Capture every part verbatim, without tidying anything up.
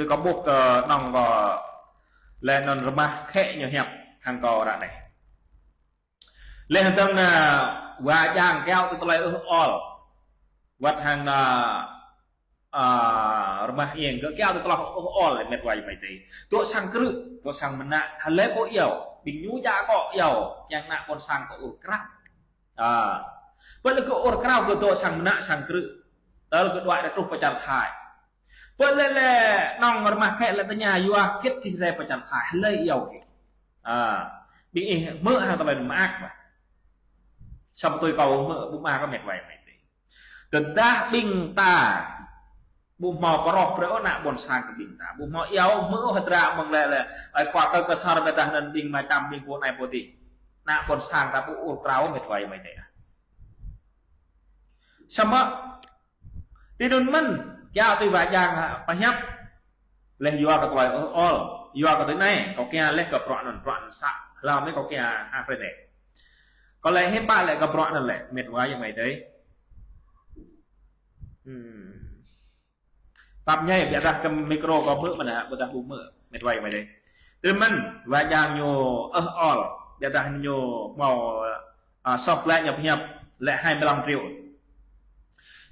Tui kâo ƀuh kơ nŏng kâo lĕ anŭn rơmah khĕ ñu hiăp hăng kâo ră anai. Lĕ hơdơ̆ng, a, wa jang kiaŏ tui tơlơi ưh ol. Wăt hăng, a, a, rơmah iêng gơ̆ kiaŏ tui tơlơi ưh ol lĕ met wa ayŏng amai adơi. Dŏ sang krư̆, dŏ sang mơnă, hlơi pô iâu, ƀing ñu djă akŏ iâu, kiăng ană ƀôn sang tơ ur krăp. A. Pơ lĕ gơ̆ ur krao gơ̆ dŏ sang mơnă sang krư̆. Tơl gơ̆ đuaĭ rơtuh pơ čar Thai. Pơ lĕ lĕ nŏng rơmah khĕ lĕ tơña yua hơget gih rai pơ čar Thai, hlơi iâu gih. A. Ƀing ih hmư̆ hăng tơlơi mơak ƀă. Samơ̆ tui kâo hmư̆ ƀu mơak kơ met wa ayŏng amai adơi. Tơdah ƀing ta ƀu hmâo pơrôh brơi ôh ană ƀôn sang kơ ƀing ta. Ƀu hmâo iâu hmư̆ ôh hơdră mơ̆ng lĕ lĕ. Ơi khua kơ kơsăr ƀiădah anŭn ƀing mơčăm ƀing pô anai pô adih. Ană ƀôn sang ta ƀu ur krao met wa ayŏng amai adơi. Samơ̆ tui anŭn mơ̆n, kiaŏ tui wa jang pơhiăp. Lĕ yua kơ tơlơi ôh ol, yua kơ tui anai, kâo kiăng lĕ kơ bruă anŭn, bruă anŭn sa. Hlâo mơ̆n kâo kiăng hă pre ne. Kâo lĕ hiư̆m pă lĕ kơ bruă anŭn lĕ, met wa ayŏng amai adơi. Hmm. Pap ñai, ƀiădah kơ micro kâo hmư̆ mơ̆n hă, ƀôdah ƀu hmư̆, met wa ayŏng amai adơi. Tui anŭn mơ̆n, wa jang ñu ưh ol, ƀiădah ñu hmâo, a, soh lĕ ñu pơhiăp, lĕ hai mươi lăm triệu.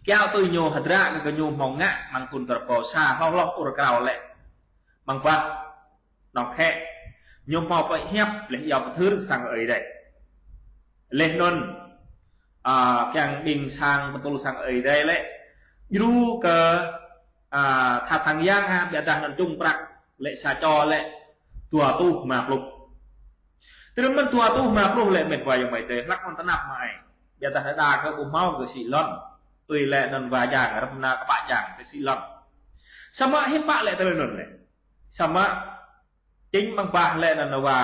Kiaŏ tui ñu hơdră kơ gơ̆ ñu hmâo ngă, mơ̆ng thŭn dua rơbâo sa, hloh hloh ur krao lĕ. Mơ̆ng bah, nŏng khĕ. Ñu hmâo pơhiăp, lĕ iâu pơthưr sang Ơi Adai. Lĕ anŭn, a, kiăng ƀing sang pơtŭl sang Ơi Adai lĕ. Djru kơ, a, tha sang yang hă, ƀiădah anŭn čung prăk, lĕ sa čô lĕ, dua rơtuh rơma pluh. Tui anŭn mơ̆n dua rơtuh rơma pluh lĕ met wa ayŏng amai adơi, hlăk anŭn tơnap mơ̆ ai. Ƀiădah đơđa kơ ƀu hmâo kơ sĭ lŏn. Tui lĕ anŭn wa jang, rơmah ană kơpă jang kơ sĭ lŏn. Samơ̆ hiư̆m pă lĕ tơlơi anŭn lĕ. Samơ̆ čing mơ̆ng bah lĕ anŭn wa,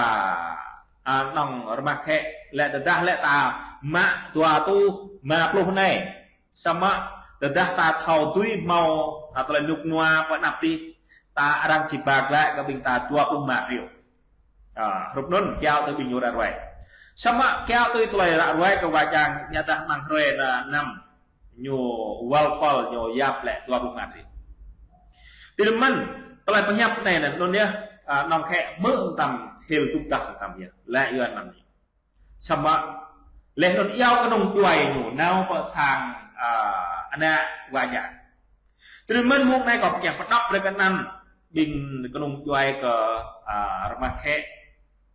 a, nŏng rơmah khĕ lĕ tơdah lĕ ta mă dua rơtuh rơma pluh anai. Samơ̆ tơdah ta thâo dưi hmâo, a, tơlơi rơnŭk rơnua pơ anăp adih, ta arăng či ba glaĭ kơ ƀing ta dua pluh rơma triệu. A, hrup anŭn kiaŏ tui ƀing ñu ră ruai. Samơ̆ kiaŏ tui tơlơi ră ruai kơ wa jang ƀiădah mơ̆ng hrơi anŭn năm ñu wăl kol ñu yap lĕ dua pluh rơma triệu. Tui anŭn mơ̆n, tơlơi pơhiăp anai anŭn yơh, a, nŏng khĕ hmư̆ tăm hil tŭk tah tăm yơh. Lĕ yua anŭn. Samơ̆ lĕ anŭn iâu kơnung djuai ñu nao pơ sang, a, ană wa jang. Tui anŭn mơ̆n mông anai kâo kiăng pơđŏk brơi kơ anăn ƀing kơnung djuai kơ, a, rơmah khĕ,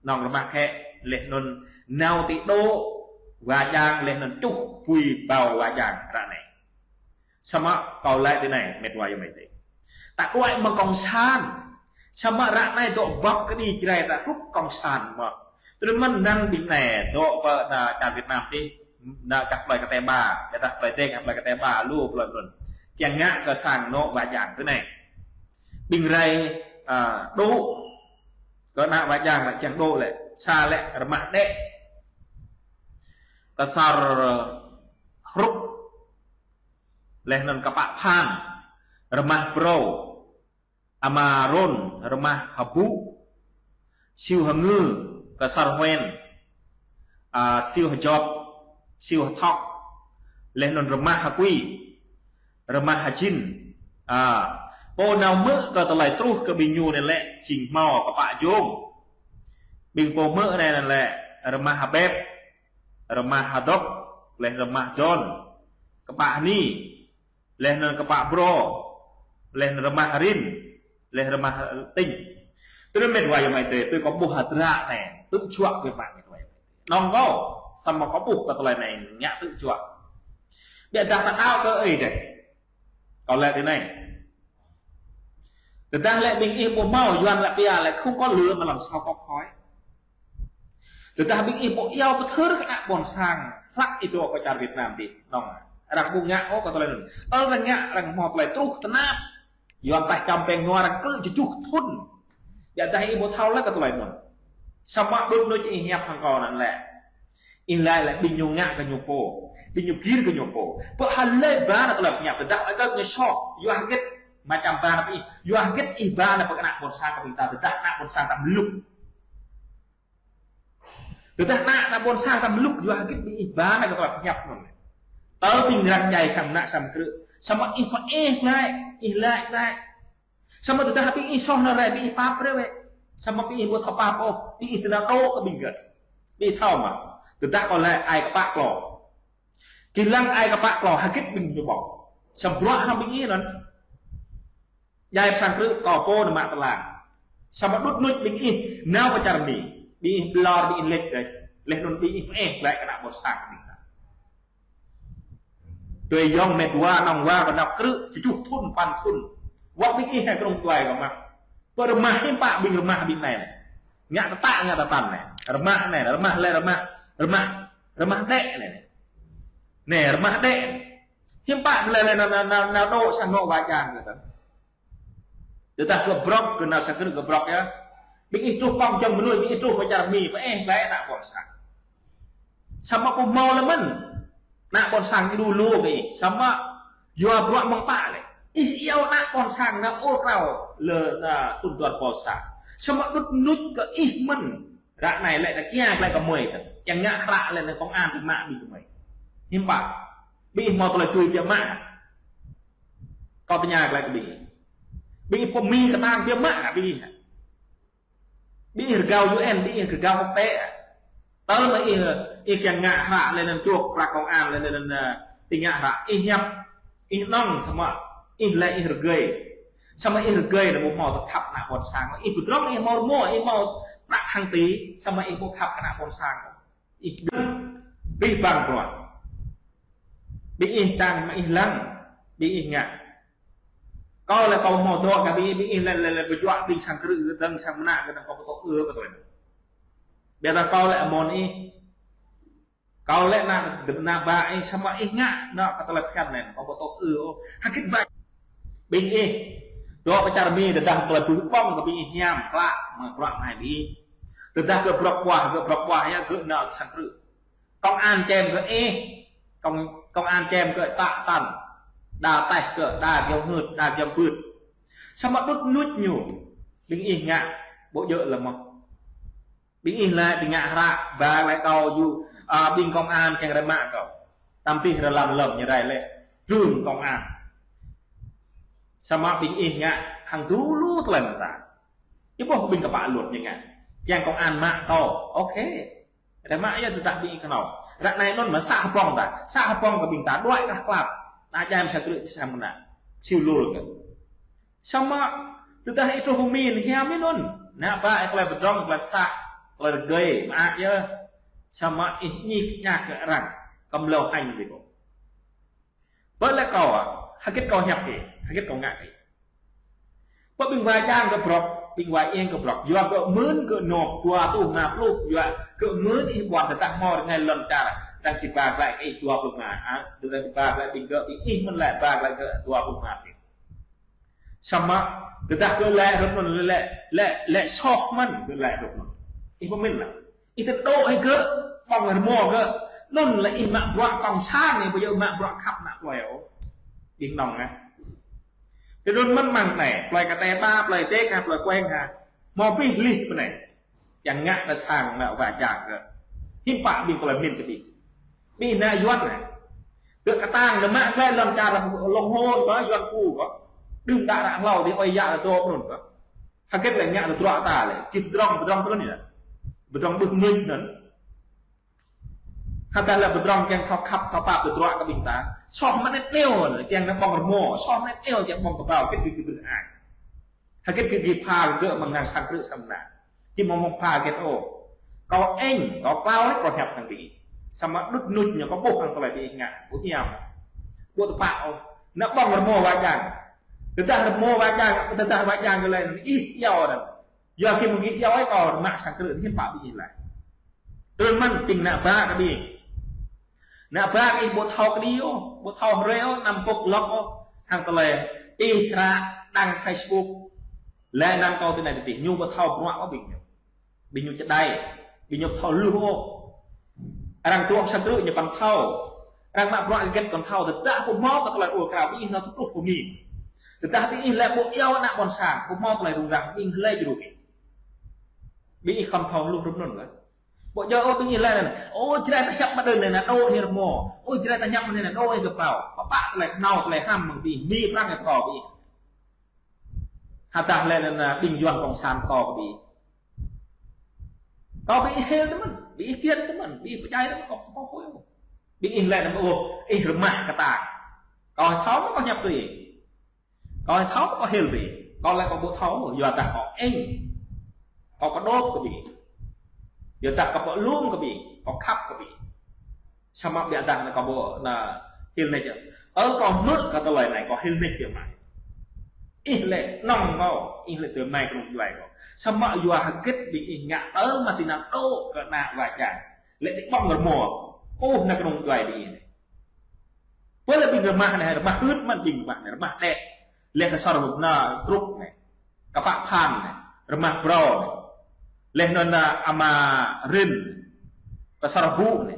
nŏng rơmah khĕ, lĕ anŭn nao ti dŏ wa jang, lĕ anŭn čuh bui ƀâo wa jang ră anai. Samơ̆ kâo laĭ tui anai, met wa ayŏng amai adơi. Ta đuaĭ mơ̆ng cộng sản. Samơ̆ ră anai dŏ bưp kơđi Jrai ta hrup cộng sản mơ̆n. Tui anŭn mơ̆n năng ƀing anai dŏ pơ anăp čar Việt Nam adih, anăp gah plơi Kơtai Ba, ƀiădah plơi Dek, plơi Kơtai Ba, lu plơi anŭn. Kiăng ngă kơ sang anŏ wa jang tui anai. Ƀing rai, a, dŏ kơ ană wa jang lĕ kiăng dŏ lĕ, sa lĕ rơmah Đĕ, kơsăr Hrŭk, lĕ anŭn kơpă Phan, rơmah Brâo, Ama Rôn, rơmah Hơbŭ, Siu Hơngư, kơsăr Huen, a, Siu Hơjop, Siu Hơthŏk, lĕ anŭn rơmah Hơkui, rơmah Hơjin. A, pô nao hmư̆ kơ tơlơi truh kơ ƀing ñu anai lĕ jing hmâo kơpă Jông. Ƀing pô hmư̆ anai anŭn lĕ rơmah Hơbep, rơmah Hơdŏk, lĕ rơmah Jon, kơpă Hni, lĕ anŭn kơpă Brâo, lĕ anŭn rơmah Rin, lĕ rơmah Tinh. Tui anŭn met wa ayŏng amai adơi, tui kâo ƀuh hơdră anai, tŭ juă kơ mă met wa ayŏng amai adơi. Nŏng kâo, samơ̆ kâo ƀuh kơ tơlơi anai ngă tŭ juă. Ƀiădah ta đaŏ kơ Ơi Adai. Kâo laĭ tui anai. Tơdah lĕ ƀing ih ƀu hmâo Yuan lĕ pia lĕ không có lửa mà làm sao có khói. Tơdah ƀing ih ƀu iâu pơthưr kơ ană ƀôn sang hlăk ih dŏ pơ čar Việt Nam adih, nŏng. Arăng ƀu ngă ôh kơ tơlơi anŭn. Tơl arăng ngă, arăng hmâo tơlơi truh tơnap. Yuan taih čăm pĕng nua arăng krư̆ tơjuh thŭn. Ƀiădah ih ƀu thâo lĕ kơ tơlơi anŭn. Samơ̆ ƀuh anŭn ih hiăp hăng kâo anŭn lĕ. Ih laĭ lĕ ƀing ñu ngă kơ ñu pô. Ƀing ñu gir kơ ñu pô. Pơ hlơi ba anŭn tơlơi pơhiăp tơdah lĕ kơ ñu soh. Yua hơget mơčăm ba anŭn ih. Yua hơget ih ba anŭn pơ ană ƀôn sang kơ ƀing ta tơdah ană ƀôn sang ta mlŭk. Tơdah ană, ană ƀôn sang ta mlŭk yua hơget ƀing ih ba anŭn kơ tơlơi pơhiăp anŭn. Tơl ƀing arăng djai sang mơnă sang krư̆. Samơ̆ ih pơ ih laĭ, ih laĭ laĭ. Samơ̆ tơdah ƀing ih soh nao rai, ƀing ih pap brơi wĕ. Samơ̆ ƀing ih ƀu thâo pap ôh, ƀing ih tơnap tŏ kơ ƀing gơ̆. Ƀing ih thâo mơ̆? Tơdah kâo laĭ ai kơpă klô. Gih lăng ai kơpă klô, hơgĕt ƀing ñu ƀơ̆ng. Samơ̆ bruă hăng ƀing ih anŭn. Djai pơ sang krư̆ kâo pô nao mă tơlang. Samơ̆ đŭt nuč ƀing ih nao pơ čar Mi. Ƀing ih ƀlŏr, ƀing ih lĕč đĕč. Laih anŭn ƀing ih pơeh glaĭ kơ ană ƀôn sang ƀing ta. Tui yŏng met wa nŏng wa kơ nao krư̆ tơjuh thŭn păn thŭn. Wơ̆t ƀing ih hă krông tuai kơ mă. Pơ rơmah hiư̆m pă ƀing rơmah ƀing anai. Ngă tơtă ngă tơtăn anai. Rơmah anai, rơmah lĕ rơmah, rơmah, rơmah đĕ anai. Anai, rơmah đĕ. Hiư̆m pă lĕ lĕ nao, nao, nao, nao dŏ sang anŏ wa čang kơ tăn. Tơdah gơ̆ brŏk, gơ̆ nao sang krư̆ gơ̆ brŏk yơh. Ƀing ih truh kông jơ̆ng mơnuih, ƀing ih truh pơ čar Mi, pơeh glaĭ ană ƀôn sang. Samơ̆ ƀu hmâo lĕ mơ̆n. Ană ƀôn sang ñu lu lu kơ ih. Samơ̆ yua bruă mơ̆ng pă lĕ. Ih iâu ană ƀôn sang nao ur krao lĕ, nao thŭn dua rơbâo sa. Samơ̆ đŭt nuč kơ ih mơ̆n. Ră anai lĕ ta kiăng glaĭ kơ mơi tơ. Kiăng ngă hră lĕ nao công an ƀu mă ƀing gơmơi. Hiư̆m pă. Ƀing ih hmâo tơlơi tui biă mă. Kâo tơña glaĭ kơ ƀing ih. Ƀing ih pơmĭn kơtang biă mă hă ƀing ih hă? Ƀing ih rơgao U N, ƀing ih rơgao quốc tế hă? Tơl mơ̆ ih, ih kiăng ngă hră lĕ anŭn čuh prăk công an lĕ anŭn, ơ, ih ngă hră, ih hiăp, ih nŏng samơ̆, ih lĕ ih rơgơi. Samơ̆ ih rơgơi lĕ ƀu hmâo tơlơi khăp ană ƀôn sang. Ih pơdrŏng ih hmâo rơmô, ih hmâo prăk hăng ti, samơ̆ ih ƀu khăp ană ƀôn sang. Ih ƀing, ƀing bang bruă. Ƀing ih tang mă ih lăng, ƀing ih ngă. Kâo lĕ kâo hmâo dŏ kơ ƀing ih, ƀing ih lĕ, lĕ, lĕ pơjuă ƀing sang krư̆ kơ tơ̆ng sang mơnă kơ tơ̆ng kâo pơtô ư kơ tui anŭn. Biă dah kâo lĕ amôn ih. Kâo lĕ nao, nao ba ih samơ̆ ih ngă, nao kơ tơlơi phiăn anai, kâo pơtô ư ôh. Hơgĕt wă. Ƀing ih. Dŏ pơ čar Mi tơdah tơlơi ƀuh ƀơ̆ng kơ ƀing ih hiam, klă, mă bruă mă hai ƀing ih. Tơdah gơ̆ brŏk ƀuah, gơ̆ brŏk ƀuah yơh, gơ̆ nao sang krư̆. Công an čem kơ ih, công, công an čem kơ ih tă tăn. Đa teh kơ, đa giŏng hưt, đa giŏng pưt. Samơ̆ đŭt nuč ñu. Ƀing ih ngă, ƀu djơ̆ lĕ mơ̆n. Ƀing ih lĕ, ƀing ngă hră, ba lĕ kâo yua, a, ƀing công an kiăng rai mă kâo. Tăm tih rơlăm lơ̆m ñu rai lĕ, trưng công an. Samơ̆ ƀing ih ngă, hăng dulu tơlơi mơta. Ih ƀuh ƀing kơpă luật ñu ngă. Kiăng công an mă kâo, ok. Rai mă yơh tơdah ƀing ih kơnơ̆ng. Ră anai anŭn mă sa hơbông ta. Sa hơbông kơ ƀing ta đuaĭ klah klap. Nao djai mă sang krư̆ sang mơnă. Siu lul kơ. Samơ̆ tơdah ih truh pơmĭn hiam ih anŭn. Nao ba ih tơlơi pơdrŏng, tơlơi sah, tơlơi rơgơi, mă yơh. Samơ̆ ih ñik ñak kơ arăng. Kơm lâo hañ ƀing ih. Ƀơi lĕ kâo, hơgĕt kâo hiăp kơ ih, hơgĕt kâo ngă kơ ih. Pơ ƀing wa čang gơ̆ brŏk, ƀing wa ieng gơ̆ brŏk. Yua gơ̆ mơ̆n gơ̆ nŏp dua rơtuh rơma pluh, yua gơ̆ mơ̆n ih ƀuăn tơdah hmâo rơngai lŏn čar, arăng či ba glaĭ kơ ih dua pluh rơma, a, arăng či ba glaĭ ƀing gơ̆, ƀing ih mơ̆n lĕ ba glaĭ gơ̆ dua pluh rơma. Samơ̆, tơdah gơ̆ lĕ hrup anŭn lĕ, lĕ, lĕ soh mơ̆n gơ̆ lĕ hrup anŭn. Ih pơmĭn lah. Ih tơdŏ hĭ gơ̆, ƀơ̆ng rơmô gơ̆. Anŭn lĕ ih mă bruă kông sang, ih ƀu djơ̆ mă bruă khăp ană plơi ôh. Ƀing nŏng ah. Tơdơi anŭn mơ̆n mơ̆ng anai, plơi Kơtê ta, plơi Têk ha, plơi Kueng ha. Hmâo abih lih pơ anai. Kiăng ngă tơ sang ană wa čang gơ̆. Hiư̆m pă ƀing tơlơi mĭn kơ ƀing. Ƀing ană Yuan anai. Gơ̆ kơtang anai mă glaĭ lŏn čar lŏn hôn kơ Yuan ku kơ. Đưm đă ră hlâo dih ơi yă tơ dŏ pơ anŭn kơ. Hơgĕt lĕ ngă tơdruă ta lĕ, kơ pơdrŏng, pơdrŏng tơlơi anai. Pơdrŏng ƀuh mĭn anŭn. Hơgĕt lĕ pơdrŏng kiăng thâo khăp, thâo pap tơdruă kơ ƀing ta. Soh mơnĕt neo, kiăng nao ƀơ̆ng rơmô, soh mơnĕt neo kiăng ƀơ̆ng kơbao, kơ kơ kơ kơ ai. Hơgĕt kơ kơ pha kơ gơ̆ mơ̆ng nao sang krư̆ sang mơnă. Kơ mơ̆ng mơ̆ng pha hơgĕt ôh. Kâo eng, kâo klao lĕ kâo hiăp hăng ƀing ih. Samơ̆ đŭt nuč ñu kâo ƀuh hăng tơlơi ƀing ih ngă, ƀu hiam. Ƀu tơpă ôh. Nao ƀơ̆ng rơmô wa čang. Tơdah rơmô wa čang, tơdah wa čang kơ lĕ ih iâu anŭn. Yua kơ mơ̆ng ih iâu ih kâo mă sang krư̆ hiư̆m pă ƀing ih laĭ. Tơl mơ̆n ƀing ană ba kơ ƀing. Ană ba kơ ih ƀu thâo kơđi ôh, ƀu thâo hrơi ôh, anăm pŏk lŏk ôh. Hăng tơlơi ih ră đăng Facebook. Lĕ anăm kâo tui anai tui adih, ñu ƀu thâo bruă ôh ƀing ñu. Ƀing ñu čơđai, ƀing ñu ƀu thâo hluh ôh. Arăng truh sang krư̆ ñu păng thâo. Arăng mă bruă hơgĕt kŏn thâo, tơdah ƀu hmâo kơ tơlơi ur krao, ƀing ih nao tơtruh pơmĭn. Tơdah ƀing ih lĕ ƀu iâu ană ƀôn sang, ƀu hmâo tơlơi rŭng răng, ƀing ih lĕ jrŭ ih. Ƀing ih khŏm thâo hluh hrup anŭn kơ. Ƀu djơ̆ ôh ƀing ih lĕ anŭn. Ơ, Jrai ta hiăp mă đơ̆n anai nao dŏ ih rơmô. Ơ, Jrai ta hiăp mă anai nao dŏ ih kơbao. Pơpă tơlơi kơnao tơlơi hrăm mơ̆ng ƀing ih. Mi prăng kơ kâo ƀing ih. Hơdah lĕ anŭn, ƀing Yuan cộng sản kâo kơ ƀing ih. Kâo ƀing ih hil tơ mơ̆n, ƀing ih kiăng tơ mơ̆n, ƀing ih pơčai tơ mơ̆n, kâo, kâo ƀu ƀuh. Ƀing ih lĕ anŭn ƀuh, ih rơmah kơtang. Kâo thâo mơ̆ kâo hiăp tui ih. Kâo thâo mơ̆ kâo hil tui ih. Kâo lĕ kâo ƀu thâo, yua dah kâo eng. Kâo kơdŏp kơ ƀing ih. Yua dah kâo pơlŭng kơ ƀing ih, kâo khăp kơ ƀing ih. Samơ̆ biă dah anŭn kâo ƀu anŭn hil nač. Ơ kâo hmư̆ kơ tơlơi anai kâo hil nač biă mă. Ih lĕ nŏng kâo, ih lĕ tơmai kơnung djuai kâo. Samơ̆ yua hơget ƀing ih ngă tơl mă tơnap dŏ kơ ană wa čang. Lĕ tĭ ƀơ̆ng rơmô. Ôh ană kơnung djuai ƀing ih anai. Pơ lĕ ƀing rơmah anai, rơmah hưt mơ̆n ƀing rơmah anai, rơmah đĕ. Lĕ kơsor rơmah anai, Krŭk anai. Kơpă Phan anai, rơmah Brâo anai. Lĕ anŭn ană Ama Rin. Kơsor Bŭ anai.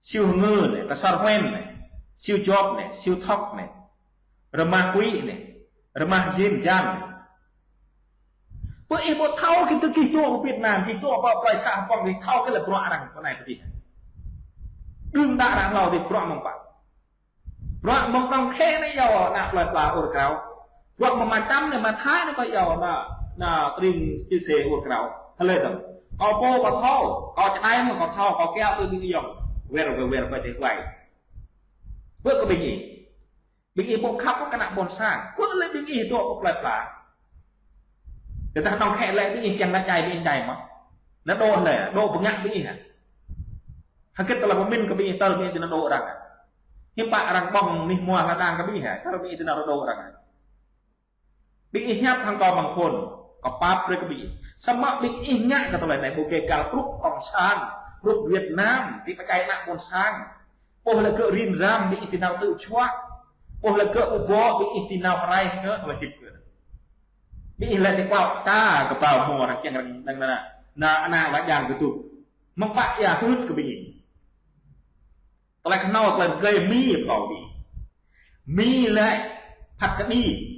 Siu Hngư anai, kơsor Huen anai, Siu Jop anai, Siu Thok anai, rơmah Kuĭ anai, rơmah Jin Jan anai. Pơ ih ƀu thâo kơ tơ kih tŭ pơ Việt Nam, kih tŭ pơ plơi sa hơpong, kih thâo kơ lĕ bruă arăng pơ anai pơ adih. Đưm đă arăng hlâo adih bruă mơ̆ng pă. Bruă mơ̆ng prŏng khĕ anai yua ană plơi pla ur krao. Bruă mơ̆ng mă čăm anai mă Thái anai kơ yua ană, ană tring čih sĕ ur krao. Hlơi tơ̆ng. Kâo pô kâo thâo, kâo čơđai mơ̆ kâo thâo, kâo kiaŏ tui ƀing ayŏng. Wer, wer, wer, ƀai tih wai. Ƀơi kơ ƀing ih. Ƀing ih ƀu khăp kơ ană ƀôn sang. Ƀơi lĕ ƀing ih tŭ kơ plơi pla. Tơdah nŏng khĕ lĕ ƀing ih kiăng ană čai ƀing ih čai mơ̆. Ană dŏ lĕ, dŏ bơngă ƀing ih hă. Hơget tơlơi pơmĭn kơ ƀing ih tơl ƀing ih tui ană dŏ arăng. Hiư̆m pă arăng ƀơ̆ng mih mua hla đang kơ ƀing ih hă, tơl ƀing ih tui ană dŏ arăng hă. Ƀing ih hiăp hăng kâo mơ̆ng phôn, kâo pap brơi kơ ƀing ih. Samơ̆ ƀing ih ngă kơ tơlơi anai ƀu gêh gal Krŭk cộng sản, Krŭk Việt Nam, tĭ pơčai ană ƀôn sang. Ƀuh lĕ gơ̆ rin răm ƀing ih tui nao tŭ čuă. Ƀuh lĕ gơ̆ ƀu ƀô̆ ƀing ih tui nao pơrai hơget tơlơi hơdip gơ̆. Ƀing ih lĕ tĭ kual ta kơ ƀâo mơ̆ arăng kiăng arăng ană, ană, ană wa čang gơ̆ tŭ. Mơ̆ng pă ia hưt kơ ƀing ih. Tơlơi kơhnâo tơlơi rơgơi Mi pơtô ƀing ih. Mi lĕ phat kơđi.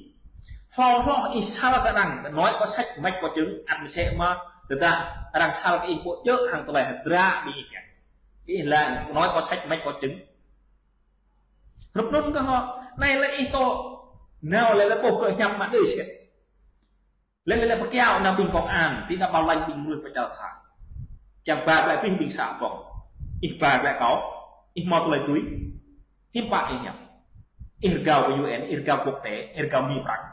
Hlâo hloh ih sal kơ arăng, nói có sách mách có chứng, ăn sĕ mă, tơdah arăng sal kơ ih ƀu djơ̆ hăng tơlơi hơdră ƀing ih kiăng. Ih lĕ nói có sách mách có chứng. Hrup anŭn kơ hŏ, anai lĕ ih tŏ, nao lĕ lĕ ƀuh kơ hiăp mă đơi sĕ. Lĕ, lĕ, lĕ pơkiaŏ ană ƀing công an, tĭ ană bảo lãnh ƀing mơnuih pơčal tha. Kiăng ba glaĭ ƀing, ƀing sa pŏng. Ih ba glaĭ kâo, ih hmâo tơlơi tui. Hiư̆m pă ih ñăp. Ih rơgao kơ U N, ih rơgao quốc tế, ih rơgao Mi Prăng.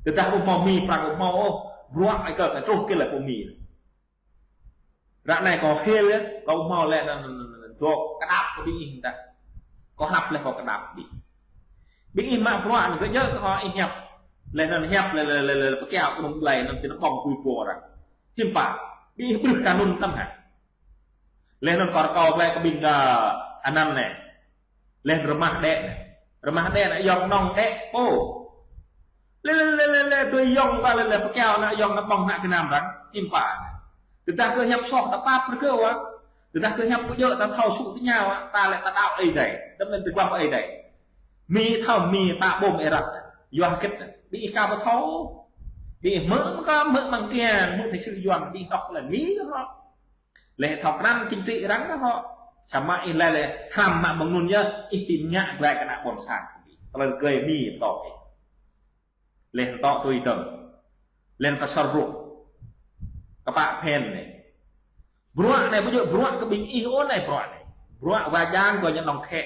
Tơdah ƀu hmâo Mi Prăng, ƀu hmâo ôh, bruă ai kơ, kơ truh kơ lĕ pô Mi. Ră anai kâo hil, kâo hmâo lĕ anŭn, anŭn, anŭn, anŭn, dŏ kơdăp kơ ƀing ih ta. Kâo hlăp lĕ kâo kơdăp ƀing. Ƀing ih mă bruă anŭn kơ djơ̆ kơ hŏ ih hiăp. Lĕ anŭn hiăp lĕ, lĕ, lĕ, lĕ, pơkiaŏ kơ anŭn blai anŭn tui anŭn ƀơ̆ng tui pô arăng. Hiư̆m pă. Ƀing ih ƀrưh kơ anŭn tăm hă. Lĕ anŭn kâo rơkâo blai kơ ƀing kơ anăn anai. Lĕ rơmah đĕ anai. Rơmah đĕ anai ayŏng nŏng đĕ pô. Lĕ, lĕ, lĕ, lĕ, lĕ, tui ayŏng ƀă lĕ, lĕ, pơkiaŏ ană ayŏng ană ƀơ̆ng ană gơnam arăng, hiư̆m pă. Tơdah kơ hiăp soh ta pap brơi kơ wa. Tơdah kơ hiăp kơ djơ̆ ta thâo sŭ tơña wa, ta lĕ ta đaŏ Ơi Adai. Tơm anŭn tơguah Ơi Adai. Mi thâo Mi ta ƀôm ih răk. Yua hơget. Ƀing ih ka ƀu thâo. Ƀing ih hmư̆ mă ka hmư̆ mơ̆ng kiăng, hmư̆ thời sự Yuan, ƀing ih đŏk lĕ Mi kơ hŏ. Lĕ thâo krăn chính trị arăng kơ hŏ. Samơ̆ ih lĕ lĕ hrăm mă mơ̆ng anŭn yơh, ih tĭ ngă glaĭ kơ ană ƀôn sang. Tơlơi rơgơi Mi pơtô ih. Lĕ tŏ tui tơ̆ng. Lĕ kơsor Brŭk. Kơpă Phen anai. Bruă anai ƀu djơ̆ bruă kơ ƀing ih ôh anai bruă anai. Bruă wa čang kơ ñu nŏng khĕ.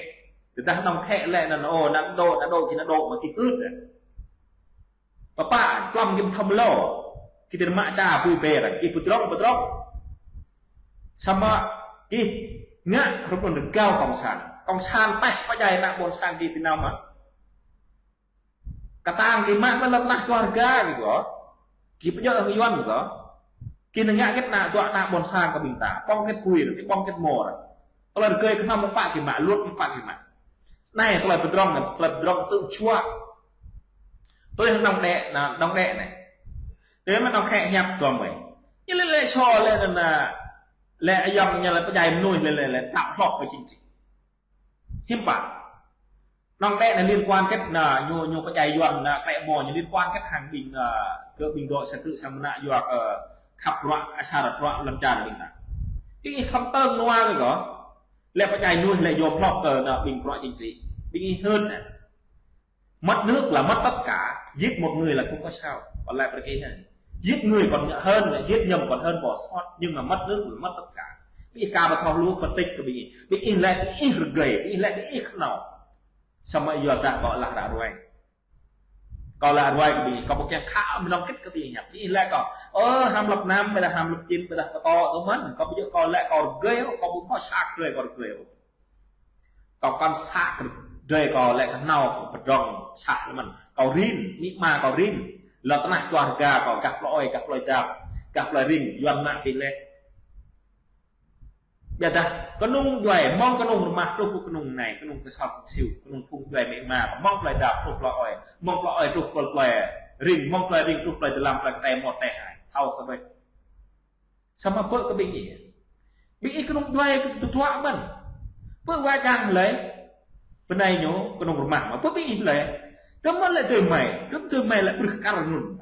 Tơdah nŏng khĕ lĕ anŭn ôh, ană dŏ, ană dŏ, či ană dŏ mă kih hưt. Pơpă, plŏm kih thâo mlâo. Kih tĭ mă ta bui bê arăng, kih pơdrŏng, pơdrŏng. Samơ̆ kih ngă hrup anŭn rơgao cộng sản. Cộng sản pĕh pơdjai ană ƀôn sang kih tui anŭn mă. Kơtang kih mă mă lăm nah čuar ga kih kơ. Kih pơjơ̆ hăng Yuan kơ. Kih nao ngă hơget ană dŏ ană ƀôn sang kơ ƀing ta. Ƀơ̆ng hơget bui, ƀơ̆ng hơget mơr. Tơlơi rơgơi kơhnam mơ̆ng pă kih mă, luăt mơ̆ng pă kih mă. Anai tơlơi pơdrŏng anai, tơlơi pơdrŏng tŭ čuă. Tui hăng nŏng đĕ, ană, nŏng đĕ anai. Tui mă nŏng khĕ hiăp tơm mơi. Ñu lĕ lĕ sô lĕ anŭn, lĕ ayŏng ñu lĕ pơdjai mơnuih lĕ lĕ lĕ đaŏ hloh kơ chính trị. Hiư̆m pă. Nŏng đĕ anai liên quan hơget anŭn ñu, ñu pơdjai Yuan anŭn klĕ mơ̆ ñu liên quan hơget hăng ƀing, ơ, kơ ƀing dŏ sang krư̆ sang mơnă yua kơ khăp bruă, asar bruă lŏn čar ƀing ta. Ƀing ih khŏm tơ̆ng nua kơ kơ. Lĕ pơdjai mơnuih lĕ yôm hloh kơ anŭn ƀing bruă chính trị. Ƀing ih hưt anŭn. Mất nước là mất tất cả. Giết một người là không có sao, còn lại phải ký ha. Giết người còn hơn, giết nhầm còn hơn bỏ sót, nhưng mà mất nước là mất tất cả. Ƀing ih ka ƀu thâo hluh phân tích kơ ƀing ih. Ƀing ih lĕ ƀing ih rơgơi, ƀing ih lĕ ƀing ih khnâo. Samơ̆ yua dah kâo laĭ ră ruai. Kâo laĭ ruai kơ ƀing ih, kâo ƀu kiăng khă mơnơ̆ng kĭt kơ ƀing ih hiăp. Ƀing ih lĕ kâo, ơ, hrăm lăp năm, ƀôdah hrăm lăp čin, ƀôdah kơ tŏ tơ mơ̆n. Kâo ƀu djơ̆ kâo lĕ kâo rơgơi, kâo ƀu hmâo sa drơi kâo rơgơi. Kâo kăn sa drơi kâo lĕ khnâo pơdrŏng sah lĕ mơ̆n. Kâo rin, amĭ ama kâo rin. Lŏn tơnah čuah rơga kâo gah plơi ơi, gah plơi dap, gah plơi ring, Yuan mă ƀing lĕ. Biă dah, kơnung djuai, mơ̆ng kơnung rơmah truh kơ kơnung anai, kơnung kơsŏk kơsiu, kơnung phung djuai amĭ ama kâo, mơ̆ng plơi dap truh plơi ơi, mơ̆ng plơi ơi truh plơi, plơi ring, mơ̆ng plơi ring truh plơi dơlăm, plơi kơtai mơ̆ tĕh ai. Thâo sa ƀĕ. Samơ̆ pơ kơ ƀing ih. Ƀing ih kơnung djuai kơ tơdruă mơ̆n. Pơ wa jang lĕ. Bơnai ñu kơnung rơmah mă. Pơ ƀing ih lĕ. Tơmơ̆ lĕ tơmai mai. Tơmơ̆ tơmai mai lĕ brưh kar nun.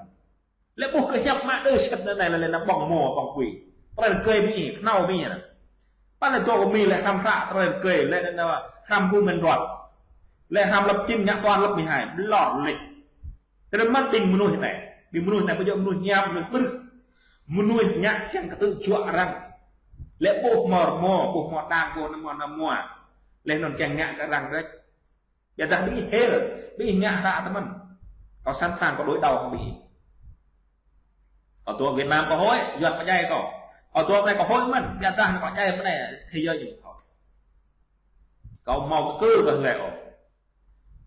Lĕ ƀuh kơ hiăp mă đơ sĕt anai lĕ lĕ na ƀơ̆ng mơ̆ ƀơ̆ng kui. Tơlơi rơgơi ƀing ih, khnâo ƀing ih. Pă lĕ dŏ kơ mi lĕ hrăm hră tơlơi rơgơi lĕ na hrăm human rights. Lĕ hrăm lăp čin ngă tuan lăp mihai. Blor lĕ. Tơdơi mơ̆n ƀing mơnuih anai. Ƀing mơnuih anai ƀu djơ̆ mơnuih hiam, mơnuih brưh. Mơnuih ngă kiăng kơ tŭ juă arăng. Lĕ ƀuh mơ̆ rơmô, ƀuh mơ̆ đang, ƀuh nao mơ̆ nao mơ̆. Lĕ anŭn kiăng ngă kơ arăng đôč. Biă dah ƀing ih hil, ƀing ih ngă hră tơ mơ̆n. Kâo sẵn sàng kâo đối đầu hăng ƀing ih. Kâo dŏ Việt Nam kâo hơi, Yuan kâo djai kâo. Kâo dŏ anai kâo hơi mơ̆n, biă dah anai kâo djai mơ̆n anai, thế giới ñu thâo. Kâo hmâo kơ kơ kơ hlơi ôh.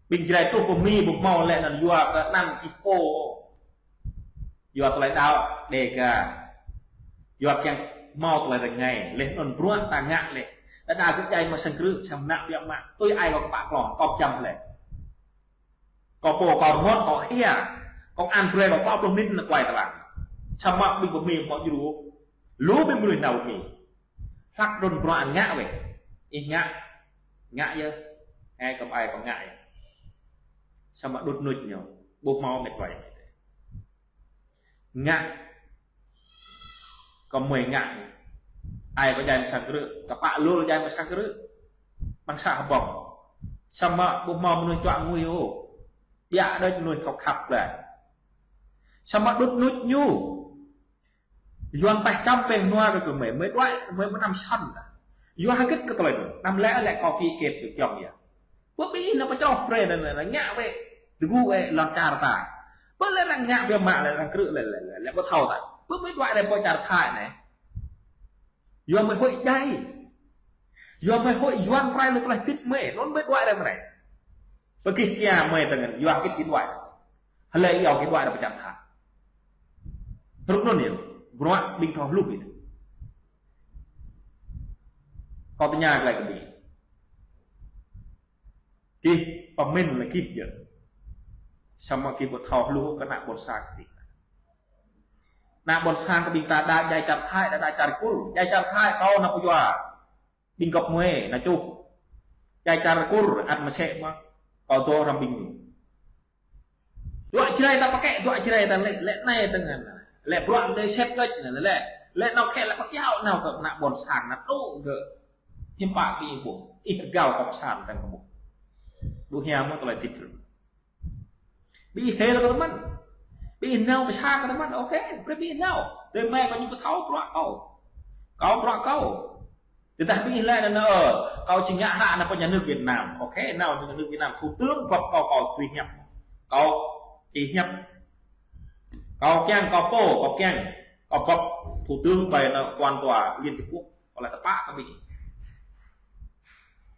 Ƀing Jrai truh pơ mi ƀu hmâo lĕ anŭn yua kơ anăn čih pô. Yua tơlơi đaŏ Đêga. Yua kiăng hmâo tơlơi rơngai. Lĕ anŭn bruă ta ngă lĕ. Đa đa gơ̆ djai mă sang krư̆, sang mơnă biă mă. Tui ai kâo kơpă klon, kâo pơčăm lĕ. Kâo pô kâo rơngot kâo hia. Kâo an brơi kâo klâo pluh mĭn nao kuai tơlang. Samơ̆ ƀing pơ mi hmâo djru. Lu ƀing mơnuih nao pơ mi. Hlăk đŭn bruă ngă wĕ. Ih ngă. Ngă yơh. Ai kơ ai kâo ngă yơh. Samơ̆ đŭt nuč ñu. Ƀu hmâo mĕt wai. Ngă. Kơ mơi ngă. Ai kơ djai mă sang krư̆. Kơpă lul djai mă sang krư̆. Mơ̆ng sa hơbong. Samơ̆ ƀu hmâo mơnuih čuă ngui ôh. Biă đôč mơnuih thâo khăp glăi. Samơ̆ đŭt nuč ñu. Yuan taih čăm pĕng nua kơ kơ mơi, mơi đuaĭ, mơi mơnam săn ta. Yua hơgĕt kơ tơlơi anŭn, anăm lĕ lĕ kâo ký kết kơ kiăng yơh. Pơ ƀing ih nao pơčrâo brơi anŭn, anŭn, anŭn, ngă wĕ, tơgŭ wĕ, lŏn čar ta. Pơ lĕ arăng ngă biă mă lĕ arăng krư̆ lĕ, lĕ, lĕ, lĕ, ƀu thâo ta. Pơ mơi đuaĭ lĕ pơ čar Thái anai. Yua mơi hơi djai. Yua mơi hơi Yuan prai lĕ tơlơi tĭp mơi, anŭn mơi đuaĭ lĕ mơi anai. Pơ kih kia mơi tơngan, yua kih kih đuaĭ. Hlơi iâu kih đuaĭ đa pơčăm tha. Hrup anŭn yơh, bruă ƀing thâo hluh yơh. Kâo tơña glaĭ kơ ƀing. Kih pơmĭn lĕ kih yơh. Samơ̆ kih ƀu thâo hluh kơ ană ƀôn sang kơ ƀing ta. Ană ƀôn sang kơ ƀing ta đa djai čar Thái, đa djai čar Kur, djai čar Thái kâo nao pơyua. Ƀing gŏp mơi, nao čuh. Djai čar Kur, ăt mơsĕ mơ̆. Kâo dŏ hrŏm ƀing ñu. Dua Jrai ta pơkĕ, dua Jrai ta lĕ, lĕ anai tơngan. Lĕ bruă lĕ sĕt kơč, lĕ, lĕ, lĕ nao khĕ lĕ pơkiaŏ nao kơ ană ƀôn sang, nao tŭ kơ. Hiư̆m pă ƀing ih ƀuh. Ih rơgao kơ pơsan tơng kơ ƀuh. Ƀu hiam mơ̆ tơlơi tĭp rơ̆. Ƀing ih hil kơ tơmăn. Ƀing ih nao pơsa kơ tơmăn. Ôkê, brơi ƀing ih nao. Tơmai kâo ñu pơthâo bruă kâo. Kâo bruă kâo. Tơdah ƀing ih laĭ anŭn, ơ, kâo či ngă hră anŭn pơ nhà nước Việt Nam. Ôkê, nao nhà nước Việt Nam. Thủ tướng băp kâo, kâo tui hiăp. Kâo či hiăp. Kâo kiăng, kâo pô, kâo kiăng. Kâo băp thủ tướng ƀơi anŭn toàn tòa Liên Hiệp Quốc. Kâo laĭ tơpă kơ ƀing ih.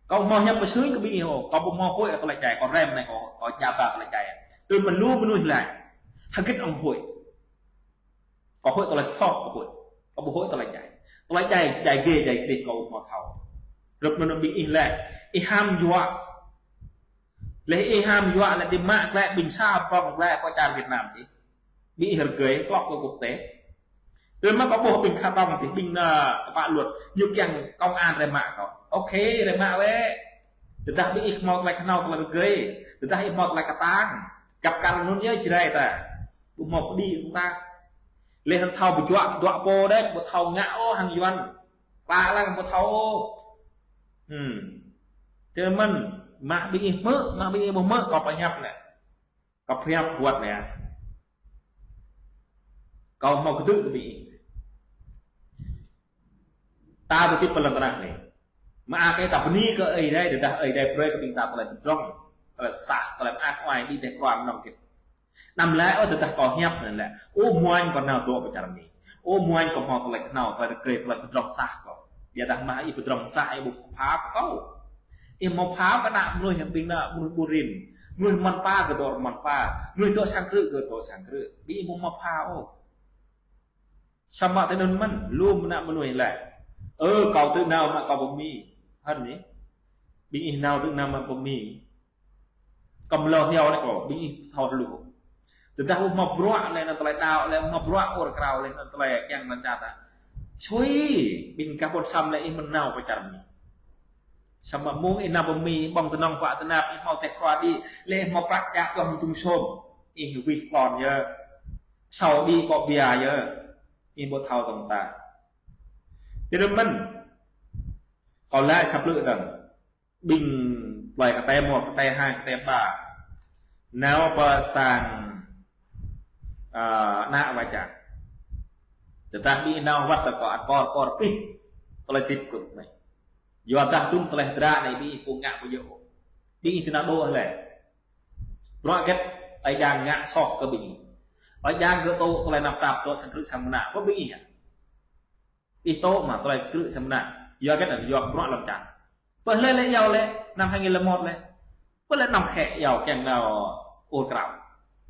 Kâo hmâo hiăp pơsư̆ kơ ƀing ih ôh. Kâo ƀu hmâo hơi tơlơi djai. Kâo rem anai kâo, kâo djă ba tơlơi djai. Tui mơ̆n lu mơnuih laĭ. Hơgĕt ŏng hơi. Kâo hơi tơlơi soh kâo hơi. Kâo ƀu hơi tơlơi djai. Tơlơi djai, djai gê, djai gê kâo ƀu hmâo thâo. Hrup anŭn ƀing ih laĭ. Ih ham yua. Lĕ ih ham yua lĕ ih mă glaĭ ƀing sa ƀơ̆ng glaĭ pơ čar Việt Nam ih. Ƀing ih rơgơi klŏk kơ quốc tế. Tơdah mă kâo ƀuh ƀing kha tŏng tih ƀing ană kơpă luật ñu kiăng công an rai mă kâo. Ôkê, rai mă wĕ. Tơdah ƀing ih hmâo tơlơi kơhnâo tơlơi rơgơi. Tơdah ih hmâo tơlơi kơtang. Găp kar anŭn yơh Jrai ta. Ƀu hmâo pơđĭ kơ ta. Lĕ anŭn thâo pơjuă, pơjuă pô đĕč, ƀu thâo ngă ôh hăng Yuan. Pă lăng ƀu thâo ôh. Hmm. Tơmăn, mă ƀing ih hmư̆, mă ƀing ih ƀu hmư̆, kâo pơhiăp lĕ. Kâo pơhiăp wơ̆t anai. Kâo hmâo kơdơ̆k kơ ƀing ih. Ta tơtĭp pơ lŏn tơnah anai. Mơak kơ ta bơni kơ Ơi Adai, tơdah Ơi Adai brơi kơ ƀing ta tơlơi pơdrŏng, tơlơi sah, tơlơi mơak mơai, ƀing ta kơnơ̆ng kơ. Anăm laĭ, ơ, tơdah kâo hiăp anŭn lĕ. Ơ, mơnuih kơ nao dŏ pơ čar Mi. Ơ, mơnuih kơ hmâo tơlơi kơnao, tơlơi rơgơi, tơlơi pơdrŏng sah kâo. Biă dah mă ih pơdrŏng sah, ih ƀu pha kơ kâo. Ih hmâo pha kơ ană mơnuih yang ƀing ană mơnuih ƀu rin. Mơnuih mơ̆n pha kơ dŏ mơ̆n pha. Mơnuih dŏ sang krư̆ kơ dŏ sang krư̆. Ƀing ih ƀu hmâo pha ôh. Samơ̆ tui anŭn mơ̆n, lŏm ană mơnuih laĭ. Ơ, kâo tŭ nao mă kâo pơ Mi. Hơnŭn yơh. Ƀing ih nao tŭ nao mă pơ Mi. Kâo mlâo hiao anai kâo, ƀing ih thâo hluh. Tơdah ƀu hmâo bruă lĕ anŭn tơlơi đaŏ, lĕ ƀu hmâo bruă ur krao lĕ anŭn tơlơi kiăng lŏn čar ta. Sui, ƀing gah ƀôn sang lĕ ih mơ̆n nao pơ čar Mi. Samơ̆ mơ̆ng ih nao pơ Mi, ƀơ̆ng tơnŏng pă tơnap, ih hmâo teh khua đĭ, lĕ ih hmâo prăk čak kơ hăng tŭng sôm. Ih wih klon yơh. Sâo đĭ kŏ bia yơh. Ih ƀu thâo tơ̆ng ta. Tui anŭn mơ̆n. Kâo laĭ sa blư̆ tơ̆ng. Ƀing plơi kơtê một, kơtê hai, kơtê ba. Nao pơ sang, ơ, ană wa čang. Tơdah ƀing ih nao wơ̆t tơ kâo ăt pơr, pơr pih. Tơlơi tĭp kơ ƀing ih. Yua dah tŭm tơlơi hơdră anai ƀing ih ƀu ngă ƀu djơ̆ ôh. Ƀing ih tŭ nao dŏ lĕ. Bruă hơget Ơi Adai ngă soh kơ ƀing ih. Ơi Adai gơ̆ tŭ tơlơi tơnap tap dŏ sang krư̆ sang mơnă. Kơ ƀing ih hă? Ih tŭ mă tơlơi krư̆ sang mơnă. Yua hơget anŭn, yua bruă lŏn čar. Pơ lĕ lĕ iâu lĕ, năm hai nghìn lẻ một lĕ. Pơ lĕ năm khĕ iâu kiăng nao ur krao.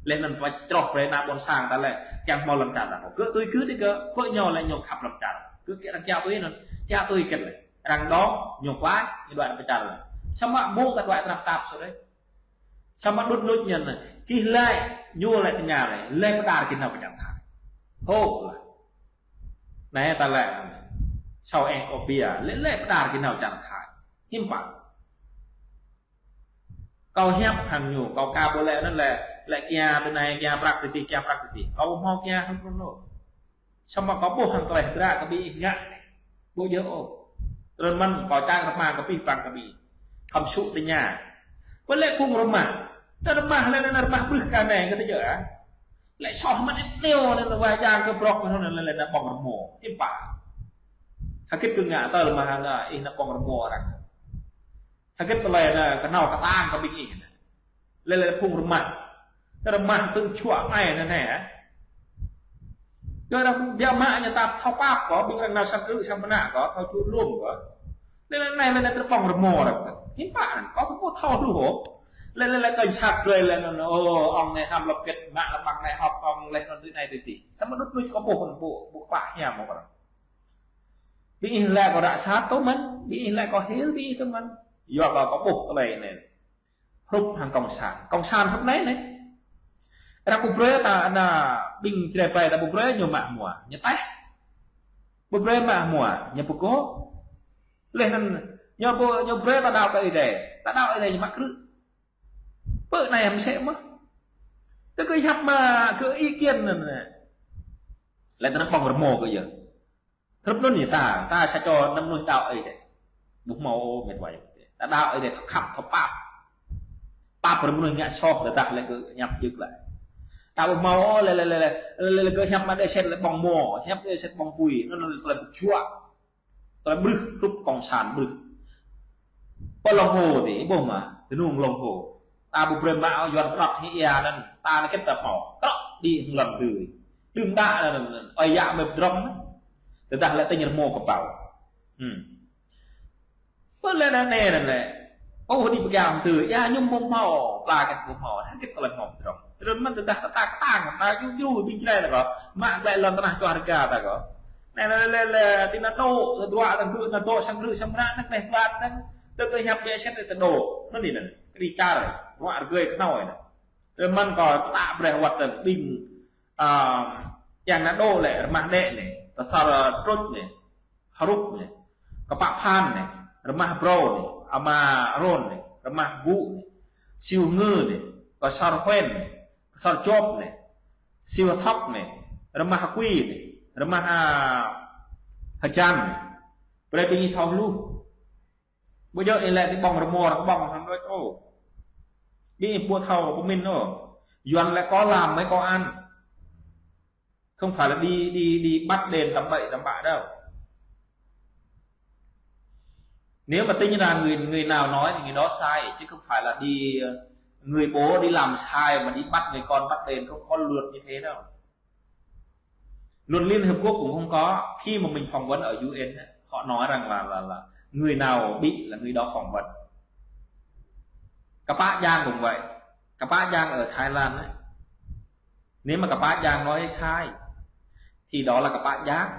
Lĕ anŭn pơčroh brơi ană ƀôn sang ta lĕ, kiăng hmâo lŏn čar ta. Gơ̆ tui gơ̆ đĭ gơ̆, pơ ñu lĕ ñu khăp lŏn čar. Gơ̆ kiăng arăng kiaŏ tui anŭn, kiaŏ tui hơget lĕ. Arăng dŏ, ñu pơklaih, ñu đuaĭ pơ čar lĕ. Samơ̆ mơ̆ng kơ đuaĭ tơnap tap sô đơi. Samơ̆ đŭt đŭt ñu anŭn, kih laĭ, ñu laĭ tơña lĕ, lĕ pơđar kih nao pơ čar Thái. Hŏ lah. Anai ta laĭ, sâo ih kŏ bia, lĕ lĕ pơđar kih nao čar Thái. Hiư̆m pă. Kâo hiăp hăng ñu, kâo ka ƀu lĕ anŭn lĕ, lĕ kia tui anai, kia prăk tui adih, kia prăk tui adih. Kâo ƀu hmâo kia hăng pơrun ôh. Samơ̆ kâo ƀuh hăng tơlơi hơdră kơ ƀing ih ngă. Ƀu djơ̆ ôh. Tui anŭn mơ̆n kâo čang rơmang kơ ƀing, păng kơ ƀing. Khŏm sŭ tơña. Pơ lĕ phung rơmah. Tơ rơmah lĕ anŭn rơmah brưh kơ anai kơ tơjơ̆ ah. Lĕ soh mơ̆n ih nao anŭn wa jang kơ brŏk anŭn lĕ lĕ anŭn ƀơ̆ng rơmô. Hiư̆m pă. Hơget kơ ngă tơ rơmah anŭn ih anŭn ƀơ̆ng rơmô arăng. Hơget tơlơi anŭn kơnao kơtang kơ ƀing ih anŭn. Lĕ lĕ phung rơmah. Tơ rơmah tơ̆ng čuă ai anŭn hă. Tơ rơmah biă mă ñu ta thâo pap kơ, ƀing arăng nao sang krư̆ sang mơnă kơ, thâo čuh lŏm kơ. Lĕ lĕ anai lĕ lĕ tơlơi ƀơ̆ng rơmô arăng tơ. Hiư̆m pă anŭn, kâo thâo ƀu thâo hluh ôh. Lĕ lĕ lĕ kơ sat brơi lĕ anŭn, ơ, ong anai hăm lŏp gĕt, mă lŏp ƀăng anai hŏp ong lĕ anŭn tui anai tui adih. Samơ̆ đŭt đŭt kâo ƀuh anŭn ƀu, ƀu kơplah hiam ôh kơ arăng. Ƀing ih laĭ kâo ră sat tơ mơ̆n, ƀing ih laĭ kâo hil ƀing ih tơ mơ̆n. Yua kơ kâo ƀuh tơlơi anai. Hrup hăng cộng sản. Cộng sản hrup anai anai. Arăng ƀu brơi ta anŭn ƀing Jrai ƀai ta ƀu brơi ñu mă hmua. Ñu tĕh. Ƀu brơi mă hmua, ñu pơgŏ. Leh anŭn, ñu ƀu, ñu brơi ta đaŏ kơ Ơi Adai. Ta đaŏ Ơi Adai ñu mă krư̆. Pơ anai hăm sĕ mơ̆n. Tơ kơ hiăp mă, kơ ý kiến anŭn. Lĕ tơ anŭn ƀơ̆ng rơmô kơ yơh. Hrup anŭn yơh ta, ta sa čô anăm mơnuih đaŏ Ơi Adai. Ƀu hmâo ôh mĕt wa. Ta đaŏ Ơi Adai thâo khăp, thâo pap. Pap brơi mơnuih ngă soh, tơdah lĕ gơ̆ hiăp jơk lĕ. Ta ƀu hmâo ôh lĕ, lĕ, lĕ, lĕ, lĕ, lĕ gơ̆ hiăp mă đe set lĕ ƀơ̆ng rơmô, hiăp đe set ƀơ̆ng apui, anŭn, anŭn tơlơi pơčuă. Tơlơi brưh, hrup cộng sản brưh. Pơ Lòng Hồ tơ, ƀuh mă, tơnung Lòng Hồ. Ta ƀu brơi mă ôh Yuan kơnăp hĭ ia anŭn, ta anŭn kĕt ta hmâo. Krŏk đĭ hăng lŏn tui. Đưm đă anŭn, anŭn, anŭn. Ơi yă mơi pơdrŏng anŭn. Tơdah lĕ tơña rơmô kơpal. Hmm. Pơ lĕ anŭn anai anŭn lĕ. Ôh, đĭ pơkiaŏ tui. Ia ñu ƀu hmâo, pla kĕt ƀu hmâo. Hơget tơlơi hmâo pơdrŏng. Tơdơi mơ̆n tơdah ta kơtang, ta djru djru ƀing Jrai ta kơ. Mă glaĭ lŏn tơnah čoh rơga ta kơ. Anai lĕ, lĕ, lĕ, tui anŭn dŏ, tơdruă ta gơ̆ anŭn dŏ sang krư̆ sang mơnă anŭn, anai hơblan anŭn. Tơ kơ hiăp biă set ta dŏ. Anŭn anai anŭn. Kơđi čar, ruă rơgơi kơnơ̆ng anŭn. Tơdơi mơ̆n kâo pơtă brơi wơ̆t tơ̆ng ƀing, ơ, yang anŭn dŏ lĕ, rơmah Đĕ anai, tơsar, ơ, Truč anai, Hrup anai, Kpă Phan anai, rơmah Brâu anai, Ama Rôn anai, rơmah Ƀŭ anai, Siu Ngư anai, Ksor Huen anai, Ksor Jop anai, Siu Thŏk anai, rơmah Akui anai, rơmah, a, Hơjan anai. Brơi ƀing ih thâo hluh. Ƀu djơ̆ ih lĕ tui ƀơ̆ng rơmô arăng ƀơ̆ng hăng đôč ôh. Ƀing ih ƀu thâo pơmĭn ôh. Yuan lại có làm mới có ăn. Không phải là đi đi đi bắt đền tắm bậy tắm bạ đâu. Nếu mà tính ra người người nào nói thì người đó sai, chứ không phải là đi, người bố đi làm sai mà đi bắt người con bắt đền, không có luật như thế đâu. Luật Liên Hợp Quốc cũng không có. Khi mà mình phỏng vấn ở U N á, họ nói rằng là là là người nào bị là người đó phỏng vấn. Kpă Jang cũng vậy. Kpă Jang ở Thái Lan á, nếu mà Kpă Jang nói sai thì đó là Kpă Jang,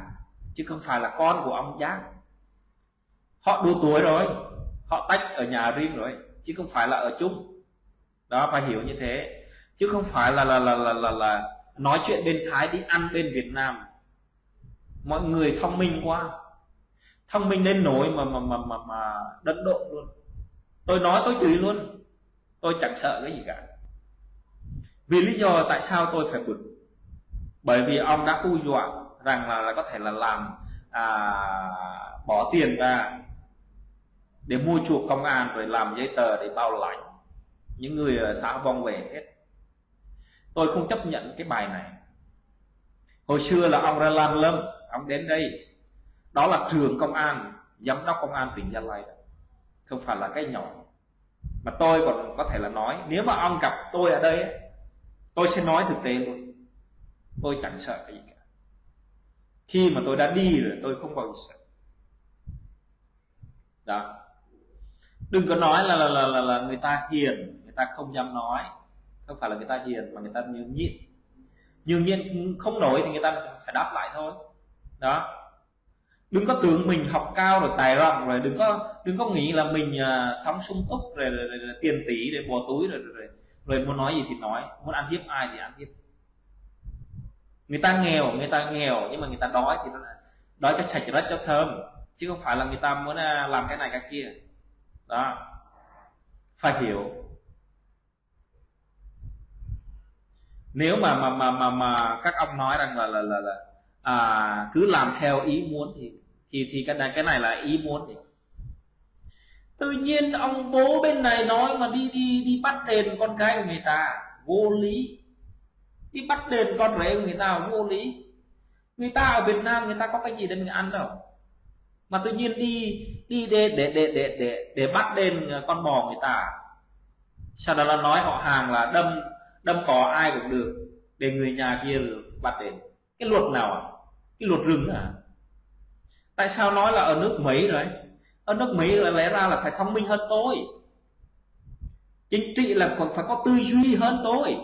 chứ không phải là con của ông Jang. Họ đủ tuổi rồi, họ tách ở nhà riêng rồi, chứ không phải là ở chung. Đó, phải hiểu như thế, chứ không phải là là là là là, là nói chuyện bên Thái đi ăn bên Việt Nam. Mọi người thông minh quá, thông minh đến nỗi mà mà mà mà mà đần độn luôn. Tôi nói tôi chửi luôn, tôi chẳng sợ cái gì cả. Vì lý do tại sao tôi phải bực? Bởi vì ông đã hù dọa rằng là, là có thể là làm, à, bỏ tiền ra để mua chuộc công an rồi làm giấy tờ để bảo lãnh những người ở xã Vong về hết. Tôi không chấp nhận cái bài này. Hồi xưa là ông Ra Lan Lâm, ông đến đây, đó là trưởng công an, giám đốc công an tỉnh Gia Lai đó. Không phải là cái nhỏ. Mà tôi còn có thể là nói, nếu mà ông gặp tôi ở đây ấy, tôi sẽ nói thực tế luôn. Tôi chẳng sợ cái gì cả. Khi mà tôi đã đi rồi, tôi không bao giờ sợ. Đó. Đừng có nói là, là là là là người ta hiền, người ta không dám nói. Không phải là người ta hiền mà người ta nhường nhịn. Nhường nhịn không nổi thì người ta phải đáp lại thôi. Đó. Đừng có tưởng mình học cao rồi, tài rộng rồi, đừng có đừng có nghĩ là mình, à, sống sung túc rồi, rồi, rồi, rồi tiền tỷ rồi, bò túi rồi, rồi, rồi, rồi muốn nói gì thì nói, muốn ăn hiếp ai thì ăn hiếp. Người ta nghèo, người ta nghèo nhưng mà người ta đói thì nó là đói cho sạch rách cho thơm, chứ không phải là người ta muốn, à, làm cái này cái kia. Đó, phải hiểu. Nếu mà mà mà mà mà các ông nói rằng là là là là à, cứ làm theo ý muốn thì thì thì cái này cái này là ý muốn thì tự nhiên ông bố bên này nói mà đi đi đi bắt đền con gái của người ta, vô lý. Đi bắt đền con rể của người ta, vô lý. Người ta ở Việt Nam người ta có cái gì để mình ăn đâu, mà tự nhiên đi đi để để để để để để bắt đền, ờ, con bò người ta. Sau đó là nói họ hàng là đâm đâm cò ai cũng được, để người nhà kia bắt đền. Cái luật nào à? Cái luật rừng à? Tại sao nói là ở nước Mỹ rồi? Ở nước Mỹ là lẽ ra là phải thông minh hơn tôi. Chính trị là còn phải có tư duy hơn tôi.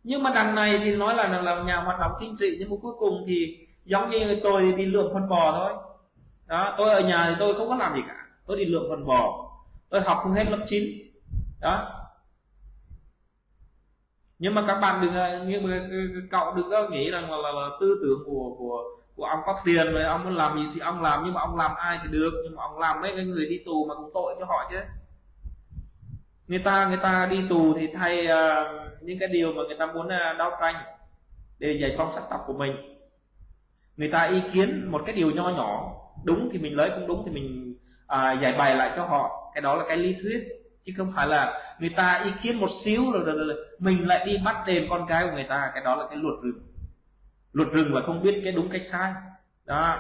Nhưng mà đằng này thì nói là, là, là nhà hoạt động chính trị, nhưng mà cuối cùng thì giống như tôi đi lượm phân bò thôi. Đó, tôi ở nhà thì tôi không có làm gì cả. Tôi đi lượm phân bò. Tôi học không hết lớp chín. Đó. Nhưng mà các bạn đừng, nhưng mà cậu đừng có nghĩ rằng là, là, là tư tưởng của của của ông có tiền rồi ông muốn làm gì thì ông làm, nhưng mà ông làm ai thì được, nhưng mà ông làm mấy cái người đi tù mà cũng tội cho họ chứ. Người ta người ta đi tù thì thay, ờ, những cái điều mà người ta muốn, ờ, đấu tranh để giải phóng sắc tộc của mình. Người ta ý kiến một cái điều nho nhỏ, đúng thì mình lấy, không đúng thì mình, à, giải bày lại cho họ. Cái đó là cái lý thuyết, chứ không phải là người ta ý kiến một xíu rồi, rồi, rồi mình lại đi bắt đền con gái của người ta. Cái đó là cái luật rừng. Luật rừng là không biết cái đúng cái sai. Đó.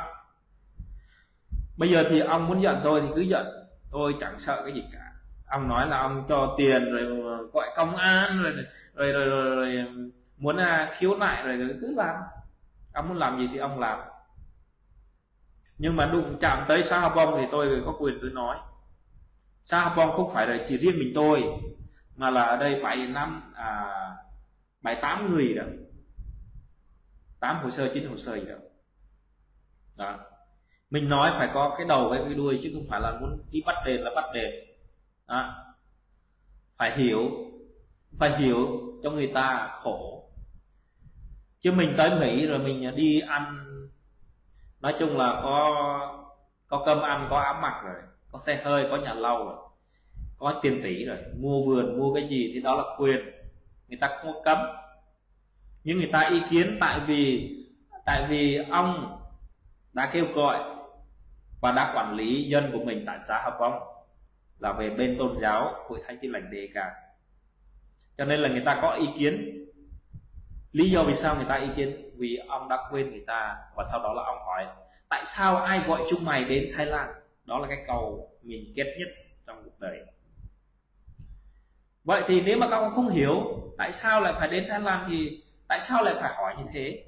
Bây giờ thì ông muốn giận tôi thì cứ giận, tôi chẳng sợ cái gì cả. Ông nói là ông cho tiền rồi gọi công an rồi rồi rồi, rồi, rồi muốn, à, khiếu nại rồi, rồi cứ làm. Ông muốn làm gì thì ông làm. Nhưng mà đụng chạm tới xã Hò Bông thì tôi có quyền tôi nói. Xã Hò Bông không phải là chỉ riêng mình tôi, mà là ở đây bảy năm, à, bảy tám người đó, tám hồ sơ, chín hồ sơ gì đó. Đó. Mình nói phải có cái đầu với cái đuôi, chứ không phải là muốn đi bắt đền là bắt đền. Đó. Phải hiểu, phải hiểu cho người ta khổ. Chứ mình tới Mỹ rồi mình đi ăn, nói chung là có có cơm ăn, có áo mặc rồi, có xe hơi, có nhà lầu rồi, có tiền tỷ rồi, mua vườn mua cái gì thì đó là quyền, người ta không có cấm. Nhưng người ta ý kiến tại vì tại vì ông đã kêu gọi và đã quản lý dân của mình tại xã Hò Bông là về bên tôn giáo, Hội Thánh Tin Lành Đê-ga. Cho nên là người ta có ý kiến. Lý do vì sao người ta ý kiến? Vì ông đã quên người ta. Và sau đó là ông hỏi: "Tại sao ai gọi chúng mày đến Thái Lan?" Đó là cái câu mình ghét nhất trong cuộc đời. Vậy thì nếu mà các ông không hiểu tại sao lại phải đến Thái Lan thì tại sao lại phải hỏi như thế?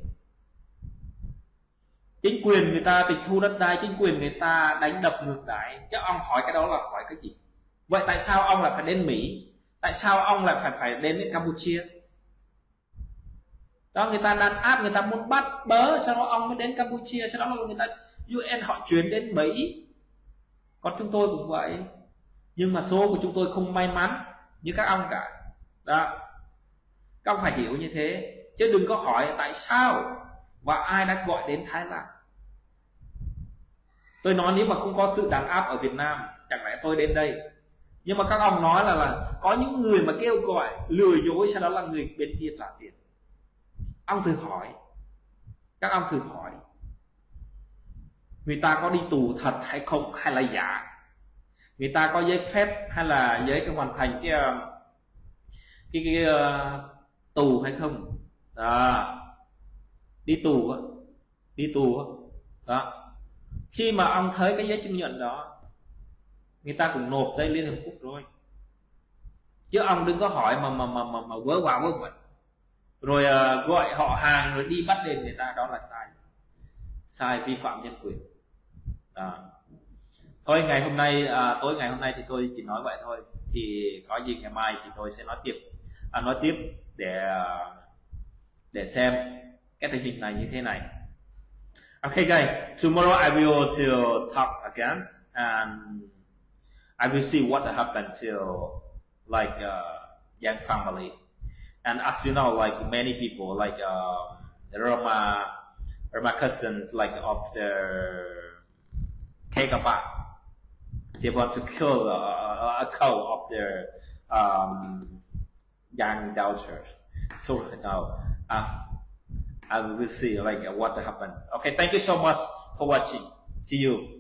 Chính quyền người ta tịch thu đất đai, chính quyền người ta đánh đập ngược đãi, chứ ông hỏi cái đó là hỏi cái gì? Vậy tại sao ông lại phải đến Mỹ? Tại sao ông lại phải, phải đến Campuchia? Đó, người ta đàn áp, người ta muốn bắt bớ, sau đó ông mới đến Campuchia, sau đó là người ta U N họ chuyển đến Mỹ. Còn chúng tôi cũng vậy, nhưng mà số của chúng tôi không may mắn như các ông cả. Đó, các ông phải hiểu như thế, chứ đừng có hỏi tại sao và ai đã gọi đến Thái Lan. Tôi nói nếu mà không có sự đàn áp ở Việt Nam, chẳng lẽ tôi đến đây? Nhưng mà các ông nói là, là có những người mà kêu gọi, lừa dối, sau đó là người bên kia trả tiền. Ông thử hỏi, các ông thử hỏi, người ta có đi tù thật hay không, hay là giả? Người ta có giấy phép hay là giấy cái hoàn thành cái, ờ, cái, cái, ờ, tù hay không? Đó. Đi tù á. Đi tù á. Đó. Khi mà ông thấy cái giấy chứng nhận đó, người ta cũng nộp tới Liên Hợp Quốc rồi. Chứ ông đừng có hỏi mà, mà, mà, mà, mà vớ va vớ vẩn. Rồi, ờ, gọi họ hàng rồi đi bắt đền người ta, đó là sai. Sai, vi phạm nhân quyền. Đó. Thôi ngày hôm nay, à, tối ngày hôm nay thì tôi chỉ nói vậy thôi. Thì có gì ngày mai thì tôi sẽ nói tiếp, à, nói tiếp để, à, để xem cái tình hình này như thế này. Okay, guys, tomorrow I will to talk again, and I will see what happened to, like, uh, Yang family. And as you know, like, many people, like, um, Roma, Roma cousins, like, of the K K P, they want to kill, uh, a cow of their, um, Yang daughter. So now, uh, I will see, like, what happened. Okay, thank you so much for watching. See you.